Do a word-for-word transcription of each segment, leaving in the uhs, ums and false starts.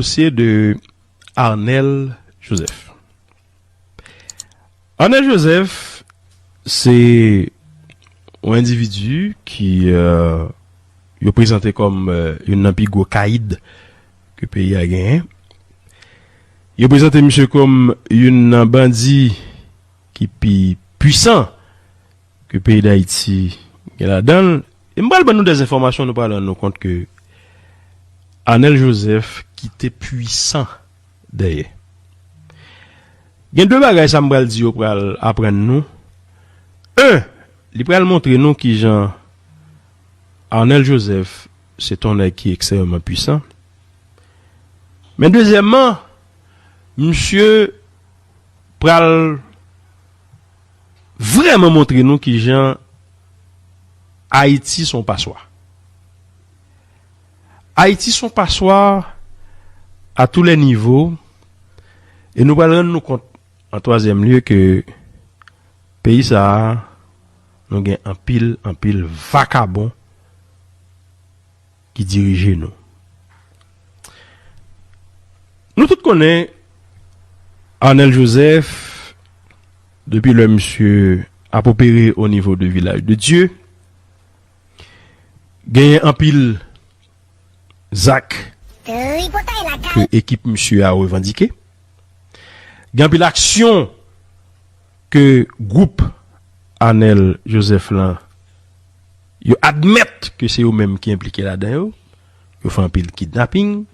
dosye de Arnel Joseph. Arnel Joseph, se yon endividi ki, euh, yo prezante kòm, euh, youn nan pi gwo kayid ke peyi a genyen. Yo prezante misye kòm youn nan bandi ki pi pwisan ke peyi Dayiti gen ladan l. E m pral ban nou dè enfòmasyon, nou pral rann nou kont ke Arnel Joseph kite pwisan dèyè. Gen de bagay sa m pral di yo pral aprann nou. En, li pral montre nou kijan Arnel Joseph se yon nèg ki ekstrèmeman pwisan. Men dezyèmman, misye pral vrèman montre nou kijan Ayiti se yon paswa. Ayiti se yon paswa a tou lè nivo, e nou pral rann nou kont, an twazyèm lye, ke peyi sa a, nou gen anpil, anpil vakabon ki dirije nou. Nou tout konnen Arnel Joseph, depi lè misye ap opere o nivo de Vilaj de Dye, genyen anpil zak ke ekip misye a revandike. Gen anpil aksyon ke gwoup Arnel Joseph lan, yo admèt ke se yo menm ki enplike ladan yo. Yo fè anpil kidnaping,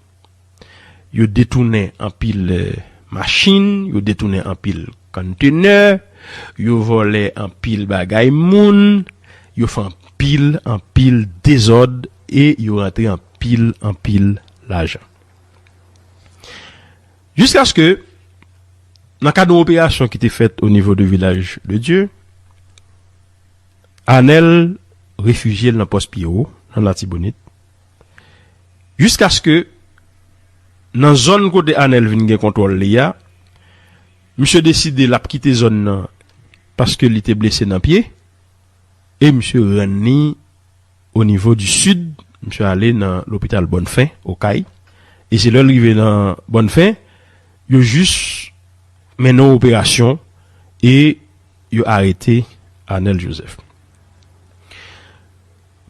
yo detounen anpil, eh, machin, yo detounen anpil konntenè, yo vòlè anpil bagay moun, yo fè anpil, anpil dezòd e yo rantre anpil, anpil lajan. Jiskaske, nan kad yon operasyon ki te fèt o nivo de Vilaj de Dye, Arnel refijye l nan pòs Pyewo, nan Latibonit, jiskaske nan zòn kote Arnel vin gen kontwòl li a, misye deside l ap kite zòn nan paske li te blese nan pye, e misye rann li o nivo di sid, misye ale nan lopital Bòn Fen, Okay, e se lè l rive nan Bòn Fen, yo jis mennen yon operasyon e yo arete Arnel Joseph.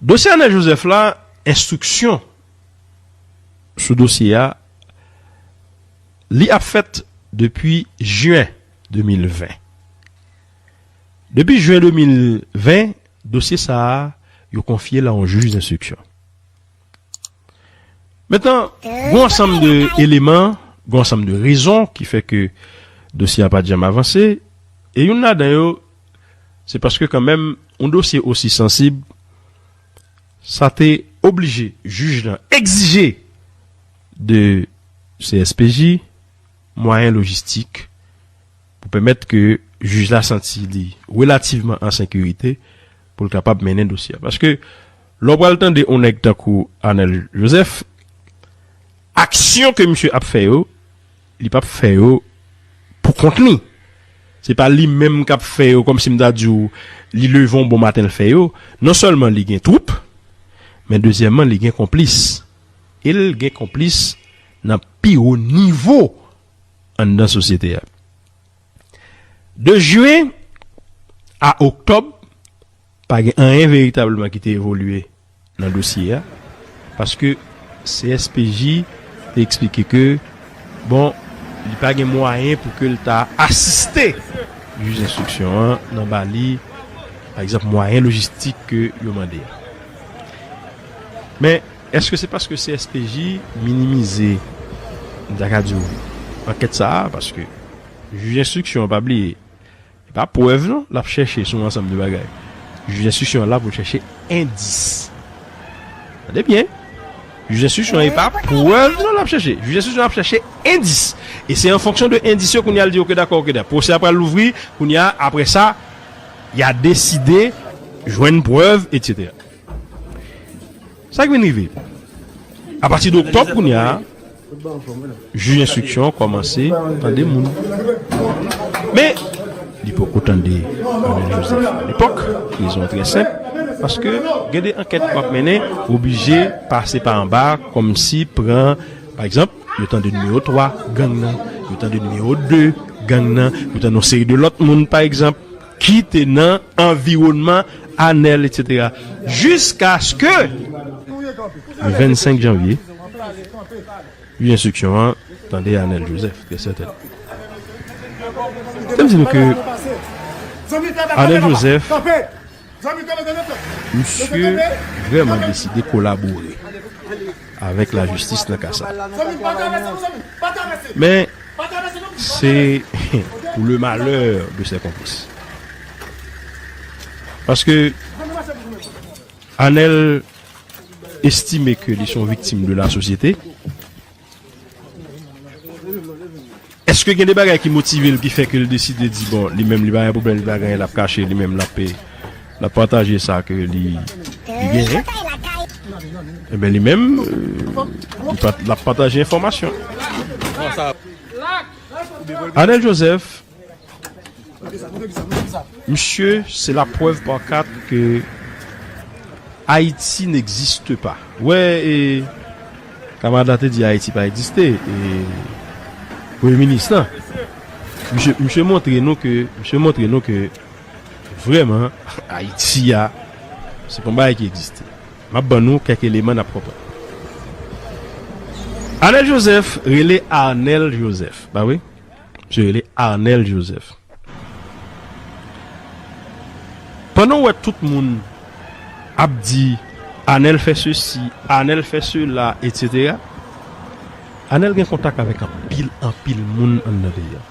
Dosye Arnel Joseph la, enstriksyon sou dosye a, li ap fèt depi jen de mil ven. Depi jen de mil ven, dosye sa a, yo konfye l a yon jij enstriksyon. Mentnan, gen yon ansanm de eleman, gen yon ansanm de rezon ki fè ke dosye a pa t janm avanse, e youn ladan yo, se paske kanmenm, yon dosye osi sansib, sa te oblije jij lan egzije de C S P J mwayen lojistik pou pèmèt ke jij la santi li relativman an sekirite pou l kapab mennen dosye a. Paske, lè w pral tande yon nèg tankou Arnel Joseph, aksyon ke misye ap fè yo, li p ap fè yo pou kont li. Se pa li menm k ap fè yo, kòmsi m ta di w, li leve yon bon maten, l fè yo. Non sèlman li gen twoup, men dezyèmman, li gen konplis. E l gen konplis nan pi wo nivo anndan sosyete a. De jen a oktòb, pa gen anyen veritableman ki te evolye nan dosye a, paske C S P J te eksplike ke, bon, li pa gen mwayen pou ke l ta asiste jij enstriksyon an nan ba li, pa egzanp, mwayen lojistik ke yo mande a. Men, èske se paske C S P J minimize, m ta ka di w, ankèt sa a? Paske jij enstriksyon an, pa bliye, e pa prèv non l ap chèche sou yon ansanm de bagay. Jij enstriksyon an la pou l chèche endis. Tande byen. Jij enstriksyon an e pa prèv non l ap chèche. Jij enstriksyon an ap chèche endis. E se an fonksyon de endis yo kounye a l di, oke, dakò, oke, dakò. Pwosè a pral louvri, kounye a, apre sa, y a deside jwenn prèv, etsetera. Sa k vin rive? Apati de oktòb kounye a, jij enstriksyon an kòmanse tande moun. Men, li poko tande Arnel Joseph alepòk. Rezon trè senp, paske gen de ankèt w ap mennen, w oblije pase pa anba, kòmsi pran, pa egzanp, yo tande nimewo twa gang nan, yo tande nimewo de gang nan, yo tande yon seri de lòt moun, pa egzanp, ki te nan anviwònman Anèl, etsetera. Jiskaske le vennsenk janvye, jij enstriksyon an tande Anèl Joseph, trè sètèn. Sa vle di nou ke Anèl Joseph, misye vrèman deside kolabore avèk lajistis nan ka sa. Men, se pour le malheur de ses complices. Paske Anèl estime ke li se yon viktim de la sosyete. Èske gen de bagay ki motive l, ki fè ke l deside di, bon, li menm, li pa gen pwoblèm, li pa gen anyen l ap kache, li menm, l ap, l ap pataje sa ke li, li genyen? Ebyen, li menm, euh, li pa, l ap pataje enfòmasyon. Anèl Joseph, misye, se la preuve par quatre que Haïti n'existe pas. Wè, e, kamarad la te di Ayiti pa egziste, e, premye minis lan. Misye, misye montre nou ke, misye montre nou ke, vrèman, Ayiti a, se pa yon bagay ki egziste. M ap ban nou kèk eleman n ap konprann. Anèl Joseph rele Arnel Joseph, pa vre? Misye rele Arnel Joseph. Pandan w wè tout moun ap di, Arnel fè sesi, Arnel fè sela, etsetera, Arnel gen kontak avèk anpil, anpil moun anndan peyi a.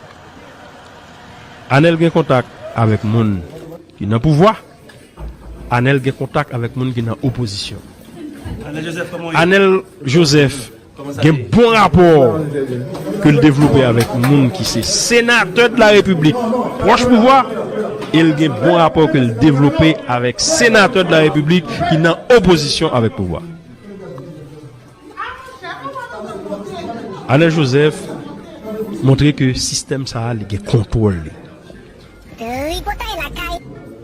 Arnel gen kontak avèk moun ki nan pouvwa. Arnel gen kontak avèk moun ki nan opozisyon. Arnel Joseph gen bon rapò ke l devlope avèk moun ki se senatè de la repiblik pwòch pouvwa, e l gen bon rapò ke l devlope avèk senatè de la repiblik ki nan opozisyon avèk pouvwa. Arnel Joseph montre ke sistèm sa a, li gen kontwòl li.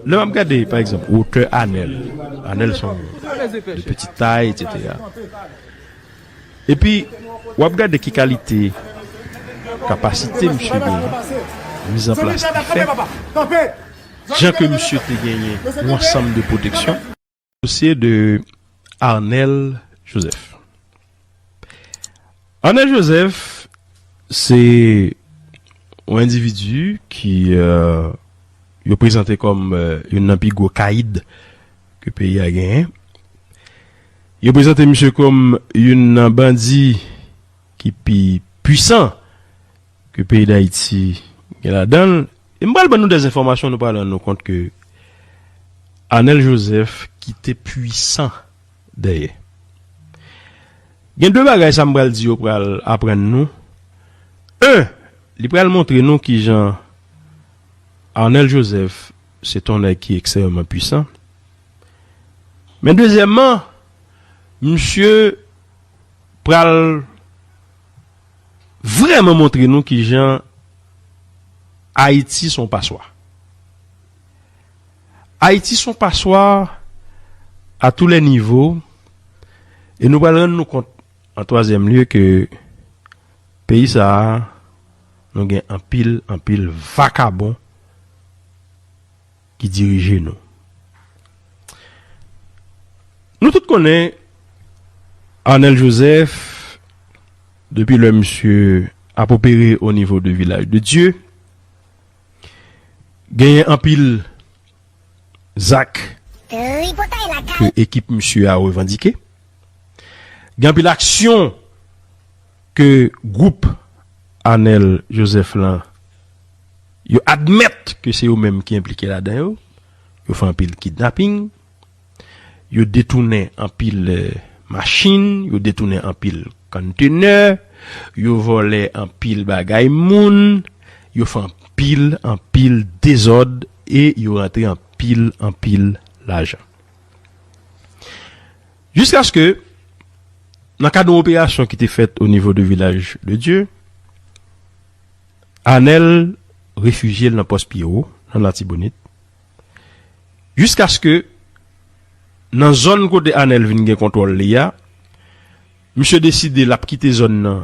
Lè m ap gade, pa egzanp, wotè Arnel, Arnel se yon de petite taille, etsetera. Epi, w ap gade ki kalite kapasite misye genyen, mizanplas li fè, jan ke misye te genyen yon ansanm de pwoteksyon. Dosye de Arnel Joseph. Arnel Joseph, se yon endividi ki, euh, yo prezante kòm, euh, youn nan pi gwo kayid ke peyi a genyen. Yo prezante misye kòm youn nan bandi ki pi pwisan ke peyi Dayiti gen ladan l. E m pral ban nou dè enfòmasyon, nou pral rann nou kont ke Arnel Joseph ki te pwisan dèyè. Gen de bagay sa m pral di yo pral aprann nou. En, li pral montre nou kijan Arnel Joseph se t on nèg ki ekstrèmman pwisan. Men dezyèmman, misye pral vrèman montre nou kijan Ayiti se yon paswa. Ayiti se yon paswa à tous les niveaux, e nou pral rann nou kont, an twazyèm lye, ke peyi sa a, nou gen anpil, anpil vakabon ki dirije nou. Nou tout konnen Arnel Joseph, depi lè misye ap opere o nivo de Vilaj de Dye, genyen anpil zak ke ekip misye a revandike. Gen anpil aksyon ke gwoup Arnel Joseph lan, yo admèt ke se yo menm ki enplike ladan yo. Yo fè anpil kidnaping, yo detounen anpil, eh, machin, yo detounen anpil konntenè, yo vòlè anpil bagay moun, yo fè anpil, anpil dezòd e yo rantre anpil, anpil lajan. Jiskaske, nan kad yon operasyon ki te fèt o nivo de Vilaj de Dye, Arnel refijye l nan Pòs Pyewo, nan Latibonit, jiskaske nan zòn kote Arnel vin gen kontwòl li a, misye deside l ap kite zòn nan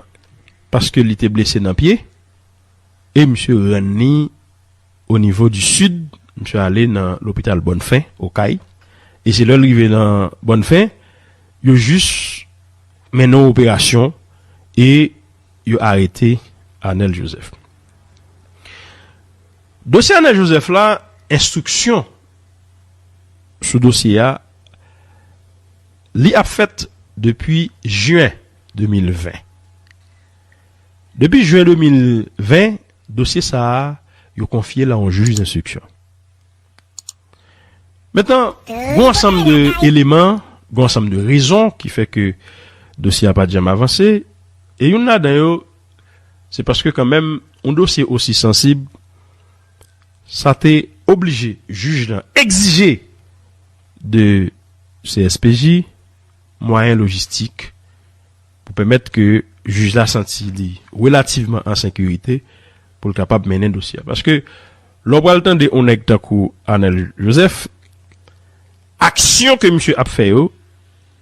paske li te blese nan pye, e misye rann li o nivo di sid, misye ale nan lopital Bonnefin, Okay, e se lè l rive nan Bonnefin, yo jis mennen yon operasyon e yo arete Arnel Joseph. Dosye Arnel Joseph la, enstriksyon sou dosye a, li ap fèt depi jen de mil ven. Depi jen de mil ven, dosye sa a, yo konfye l a yon jij enstriksyon. Mentnan, gen yon ansanm de eleman, gen yon ansanm de rezon ki fè ke dosye a pa t janm avanse, e youn ladan yo, se paske kanmenm, yon dosye osi sansib, sa te oblije jij lan egzije de C S P J mwayen lojistik pou pèmèt ke jij la santi li relativman an sekirite pou l kapab mennen dosye a. Paske lè w pral tande yon nèg tankou Arnel Joseph, aksyon ke misye ap fè yo,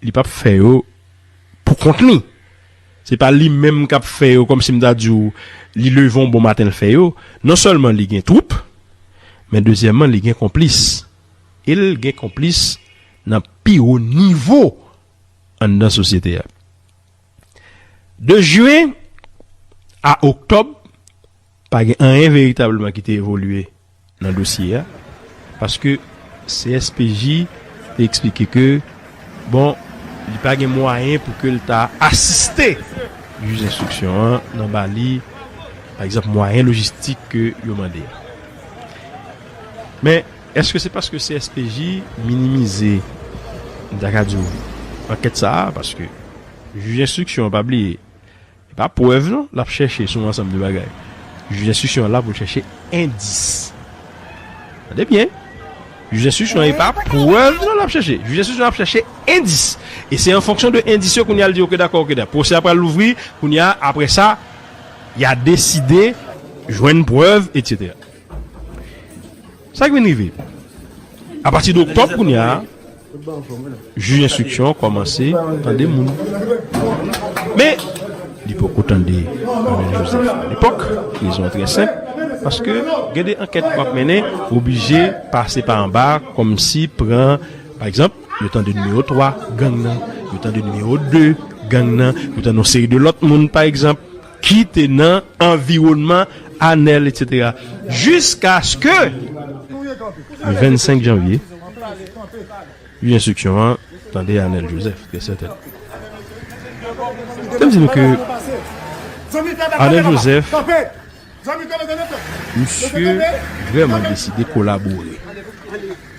li p ap fè yo pou kont li. Se pa li menm k ap fè yo, kòmsi m ta di w, li leve yon bon maten, l fè yo. Non sèlman li gen twoup, men dezyèmman, li gen konplis. E l gen konplis nan pi wo nivo anndan sosyete a. De jen a oktòb, pa gen anyen veritableman ki te evolye nan dosye a, paske C S P J te eksplike ke, bon, li pa gen mwayen pou ke l ta asiste jij enstriksyon an nan ba li, pa egzanp, mwayen lojistik ke yo mande a. Men, èske se paske C S P J minimize, m ta ka di w, ankèt sa a? Paske jij enstriksyon an, pa bliye, e pa prèv non l ap chèche sou yon ansanm de bagay. Jij enstriksyon an la pou l chèche endis. Tande byen. Jij enstriksyon an e pa prèv non l ap chèche. Jij enstriksyon an ap chèche endis. E se an fonksyon de endis yo kounye a l di, oke, dakò, oke, dakò. Pwosè a pral louvri, kounye a, apre sa, y a deside jwenn prèv, etsetera. Sa k vin rive? Apati de oktòb kounye a, jij enstriksyon an kòmanse tande moun. Men, li poko tande Arnel Joseph alepòk. Rezon an trè senp, paske gen de ankèt w ap mennen, w oblije pase pa anba, kòmsi pran, pa egzanp, yo tande nimewo twa gang nan, yo tande nimewo de gang nan, yo tande yon seri de lòt moun, pa egzanp, ki te nan anviwònman Arnel, etsetera. Jiskaske le vennsenk janvye, jij enstriksyon an tande Arnel Joseph, trè sètèn. Te m di nou ke Arnel Joseph, misye vrèman deside kolabore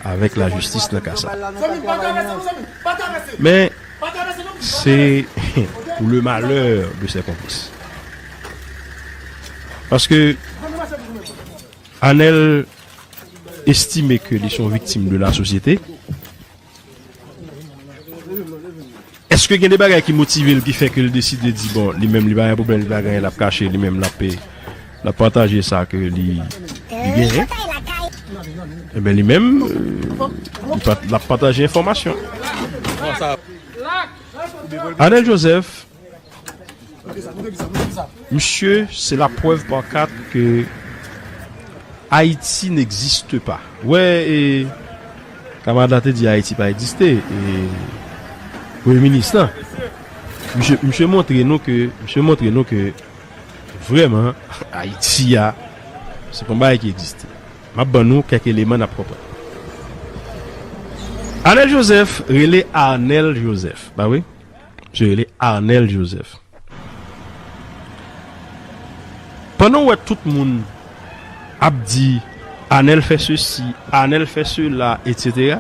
avèk lajistis nan ka sa. Men, se pour le malheur de ses complices. Paske Arnel estime ke li se yon viktim de la sosyete. Èske gen de bagay ki motive l, ki fè ke l deside di, bon, li menm, li pa gen pwoblèm, li pa gen anyen l ap kache, li menm, l ap, l ap pataje sa ke li, li genyen? Ebyen, li menm, euh, li pa, l ap pataje enfòmasyon. Arnel Joseph, misye, c'est la preuve par quatre que Haïti n'existe pas. Wè, e, kamarad la te di Ayiti pa egziste, e, premye minis lan. Misye, misye montre nou ke, misye montre nou ke vrèman, Ayiti a, se pa yon bagay ki egziste. M ap ban nou kèk eleman n ap konprann. Arnel Joseph rele Arnel Joseph, pa vre? Misye rele Arnel Joseph. Pandan w wè tout moun ap di Arnel fè sesi, Arnel fè sela, etsetera,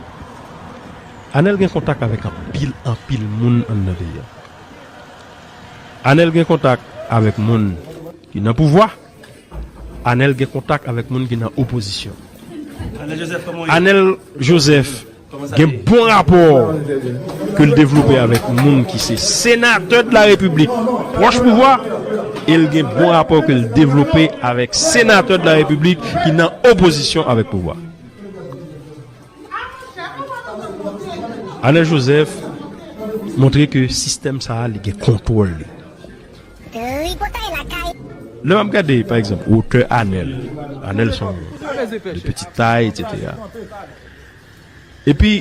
Arnel gen kontak avèk anpil, anpil moun anndan peyi a. Arnel gen kontak avèk moun ki nan pouvwa. Arnel gen kontak avèk moun ki nan opozisyon. Arnel Joseph gen bon rapò ke l devlope avèk moun ki se senatè de la repiblik pwòch pouvwa, e l gen bon rapò ke l devlope avèk senatè de la repiblik ki nan opozisyon avèk pouvwa. Arnel Joseph montre ke sistèm sa a, li gen kontwòl li. Lè m ap gade, pa egzanp, wotè Anèl, Anèl se yon de piti tay, etsetera. Epi,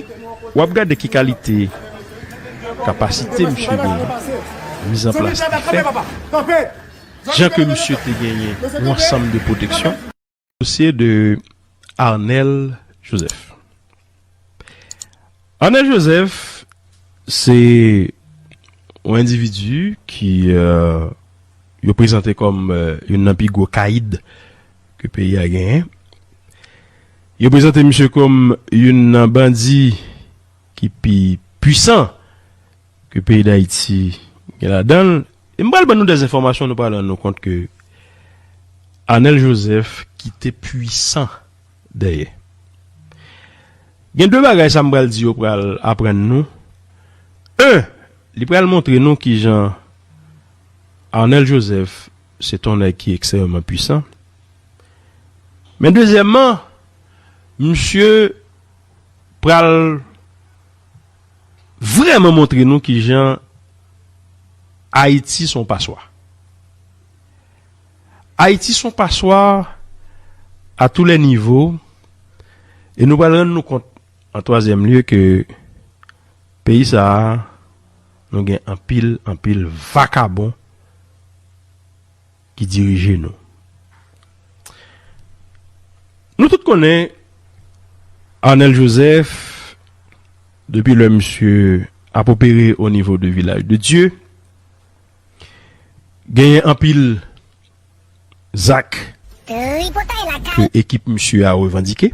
w ap gade ki kalite kapasite misye genyen, mizanplas li fè, jan ke misye te genyen yon ansanm de pwoteksyon. Dosye de Arnel Joseph. Arnel Joseph, se yon endividi ki, euh, yo prezante kòm, euh, youn nan pi gwo kayid ke peyi a genyen. Yo prezante misye kòm youn nan bandi ki pi pwisan ke peyi Dayiti gen ladan l. E m pral ban nou dè enfòmasyon, nou pral rann nou kont ke Arnel Joseph kite pwisan dèyè. Gen de bagay sa m pral di yo pral aprann nou. En, li pral montre nou kijan Arnel Joseph se t on nèg ki ekstrèmeman pwisan. Men dezyèmman, misye pral vrèman montre nou kijan Ayiti se yon paswa. Ayiti se yon paswa à tous les niveaux, e nou pral rann nou kont, an twazyèm lye, ke peyi sa a, nou gen anpil, anpil vakabon ki dirije nou. Nou tout konnen Arnel Joseph, depi lè misye ap opere o nivo de Vilaj de Dye, genyen anpil zak ke ekip misye a revandike.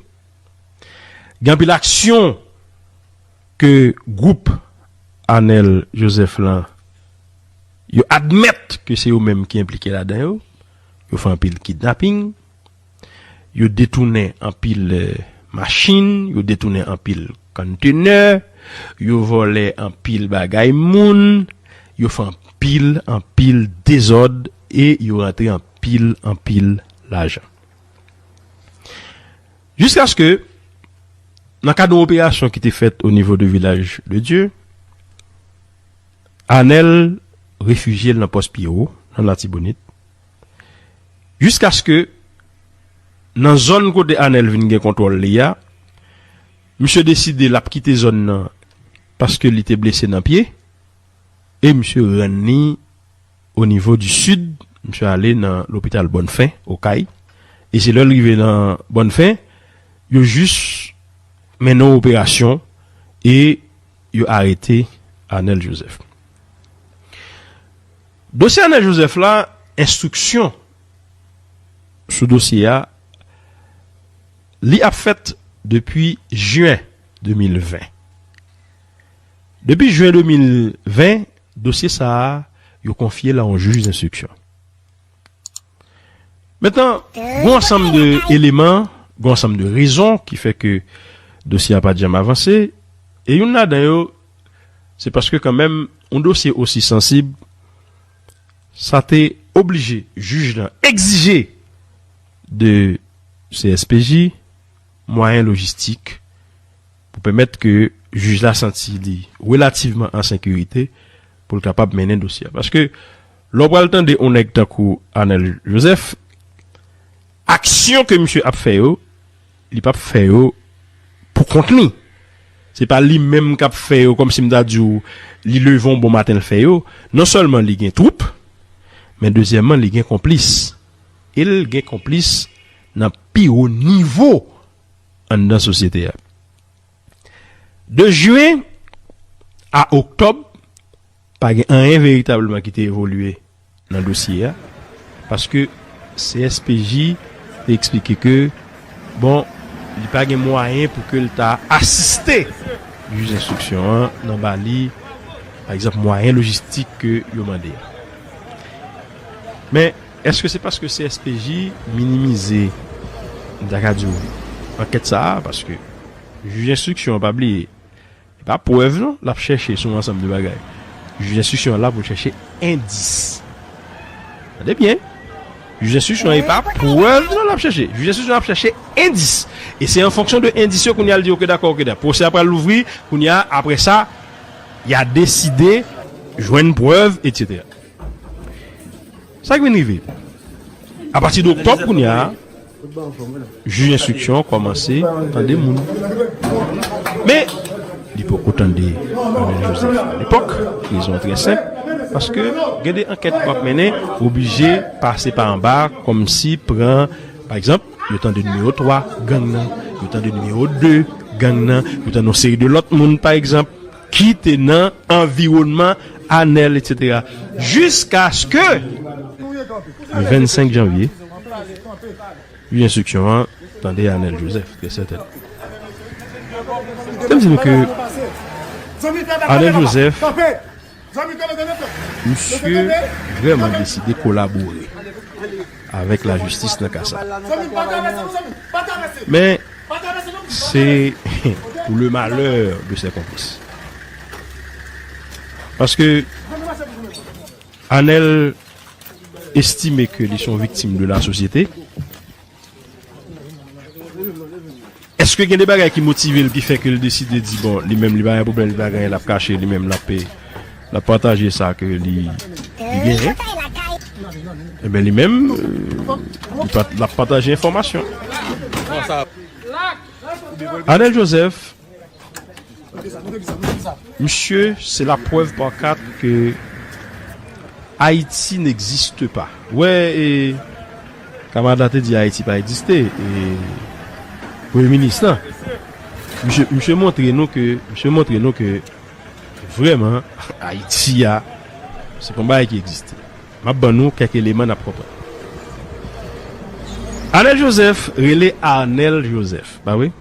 Gen anpil aksyon ke gwoup Arnel Joseph lan, yo admèt ke se yo menm ki enplike ladan yo. Yo fè anpil kidnaping, yo detounen anpil, eh, machin, yo detounen anpil konntenè, yo vòlè anpil bagay moun, yo fè anpil, anpil dezòd e yo rantre anpil, anpil lajan. Jiskaske, nan kad yon operasyon ki te fèt o nivo de Vilaj de Dye, Anèl refijye l nan Pòs Pyewo, nan Latibonit, jiskaske nan zòn kote Anèl vin gen kontwòl li a, misye deside l ap kite zòn nan paske li te blese nan pye, e misye rann li o nivo di sid, misye ale nan lopital Bòn Fen, Okay, e se lè l rive nan Bòn Fen, yo jis mennen yon operasyon e yo arete Anèl Joseph. Dosye Anèl Joseph la, enstriksyon sou dosye a, li ap fèt depi jen de mil ven. Depi jen de mil ven, dosye sa a, yo konfye l a yon jij enstriksyon. Mentnan, gen yon ansanm de eleman, gen yon ansanm de rezon ki fè ke dosye a pa t janm avanse, e youn ladan yo, se paske kanmenm, yon dosye osi sansib, sa te oblije jij lan egzije de C S P J mwayen lojistik pou pèmèt ke jij la santi li relativman an sekirite pou l kapab mennen dosye a. Paske lè w pral tande yon nèg tankou Anèl Joseph, aksyon ke misye ap fè yo, li p ap fè yo pou kont li. Se pa li menm k ap fè yo, kòmsi m ta di w, li leve yon bon maten l fè yo. Non sèlman li gen twoup, men dezyèmman, li gen konplis. E l gen konplis nan pi wo nivo anndan sosyete a. De jen a oktòb, pa gen anyen veritableman ki te evolye nan dosye a, paske C S P J te eksplike ke, bon, li pa gen mwayen pou ke l ta asiste jij enstriksyon an nan ba li, pa egzanp, mwayen lojistik ke yo mande a. Men, èske se paske C S P J minimize, m ta ka di w, ankèt sa a? Paske jij enstriksyon an, pa bliye, e pa prèv non l ap chèche sou yon ansanm de bagay. Jij enstriksyon an la pou l chèche endis. Tande byen. Jij enstriksyon an, e pa prèv non l ap chèche. Jij enstriksyon an ap chèche endis. E se an fonksyon de endis yo, kounye a l di, oke, dakò, oke, dakò. Pwosè a pral louvri, kounye a, apre sa, y a deside jwenn prèv, etsetera. Sa k vin rive? Apati de oktòb kounye a, jij enstriksyon an kòmanse tande moun. Men, li poko tande Arnel Joseph alepòk. Rezon an trè senp, paske gen de ankèt w ap mennen, oblije pase pa anba, kòmsi pran, pa egzanp, yo tande nimewo twa gang nan, yo tande nimewo de gang nan, yo tande yon seri de lòt moun, pa egzanp, ki te nan anviwònman Arnel, etsetera. Jiskaske le vennsenk janvye, jij enstriksyon an tande Arnel Joseph, trè sètèn. Sa vle di nou ke Arnel Joseph, misye vrèman deside kolabore avèk lajistis nan ka sa. Men, se pour le malheur de ses complices. Paske Arnel estime ke li se yon viktim de la sosyete. Èske gen de bagay ki motive l, ki fè ke l deside di, bon, li menm, li pa gen pwoblèm, li pa gen anyen l ap kache, li menm, l ap, l ap pataje sa ke li, li genyen? Ebyen, li menm, euh, li pa, l ap pataje enfòmasyon. Arnel Joseph, misye, c'est la preuve par quatre que Haïti n'existe pas. Wè, e, kamarad la te di Ayiti pa egziste, e, premye minis lan. Misye, misye montre nou ke, misye montre nou ke vrèman, Ayiti a, se pa yon bagay ki egziste. M ap ban nou kèk eleman n ap konprann. Arnel Joseph rele Arnel Joseph, pa vre?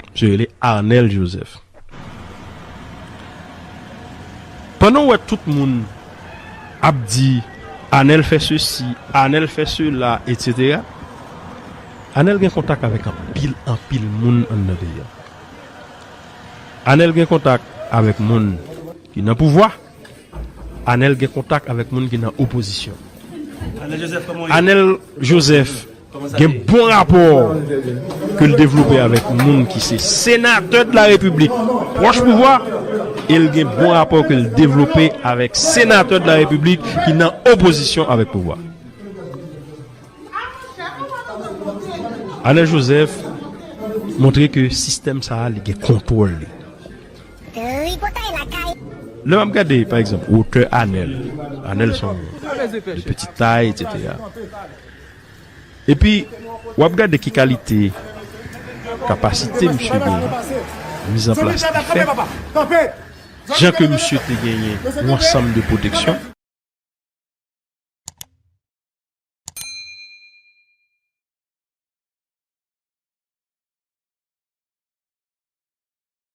Misye rele Arnel Joseph. Pandan w wè tout moun ap di, Arnel fè sesi, Arnel fè sela, etsetera, Arnel gen kontak avèk anpil, anpil moun anndan peyi a. Arnel gen kontak avèk moun ki nan pouvwa. Arnel gen kontak avèk moun ki nan opozisyon. Arnel Joseph gen bon rapò ke l devlope avèk moun ki se senatè de la Repiblik pwòch pouvwa, e l gen bon rapò ke l devlope avèk senatè de la Repiblik ki nan opozisyon avèk pouvwa. Arnel Joseph montre ke sistèm sa a, li gen kontwòl li. Lè m ap gade, pa egzanp, wotè Arnel, Arnel se yon de piti tay, etsetera. Epi, w ap gade ki kalite kapasite misye genyen, mizanplas li fè, jan ke misye te genyen yon ansanm de pwoteksyon.